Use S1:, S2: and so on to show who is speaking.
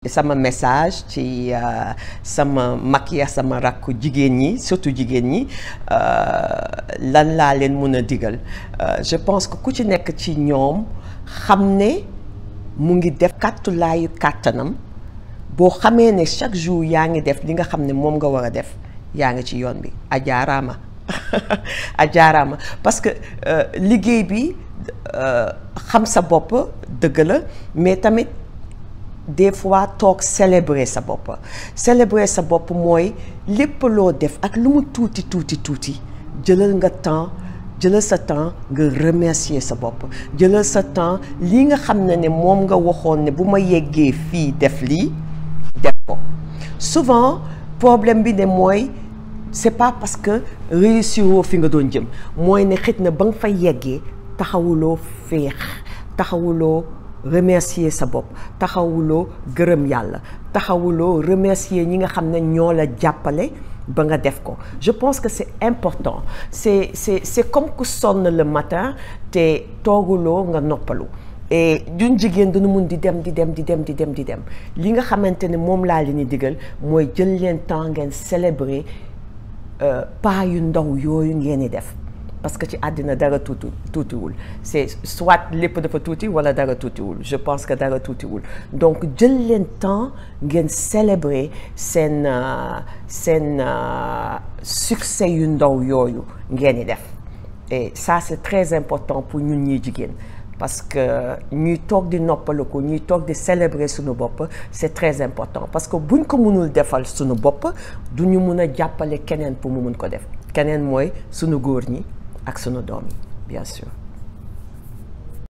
S1: sama message ci sama maquillage sama rakku jigéen ñi surtout jigéen ñi lan laa leen mën a digal je pense que ku ci nekk ci ñoom xam ne mu ngi def kàttulaayu kàttanam boo xamee ne chaque jour yaa ngi def li nga xam ne moom nga war a def yaa ngi ci yoon bi a jaaraama a jaaraama parce que liggéey bi xam sa bopp dëgg la mais tamit des fois toog célébrer sa bopp mooy lépp loo def ak lu mu tuuti jëlal sa temps nga remercier sa bopp jëlal sa temps lii nga xam ne moom nga waxoon ne bu ma yeggee fii def lii def ko souvent problème bi ne mooy c'est pas parce que réussir woo fi nga doon jëm mooy ne xëj na ba nga fa yeggee taxawuloo féex taxawuloo remercier sa bopp taxawuloo gërëm yàlla taxawuloo remercier ñi nga xam ne ñoo la jàppale ba nga def ko je pense que c'est important c'est comme ku sonn le matin te tooguloo nga noppalu et ñun jigéen dañu mun di dem li nga xamante ne moom laa leen di digal mooy jël leen temps ngeen célébrer pas yu ndaw yooyu ngeen di def parce que ci àddina dara tuutiwul c'est soit lépp dafa tuuti wala dara tuutiwul je pense que dara tuutiwul donc jël leen temps ngeen célébrer seen succès yu ndaw yooyu ngeen di def et ça c'est très important pour ñun ñuy jigéen parce que ñuy toog di noppalu ko ñuy toog di célébrer suñu bopp c'est très important parce que buñ ko mënul defal suñu bopp duñu mun a jàppale keneen pour mu mun ko def keneen mooy suñu góor ñi ak sunu doom yi bien sûr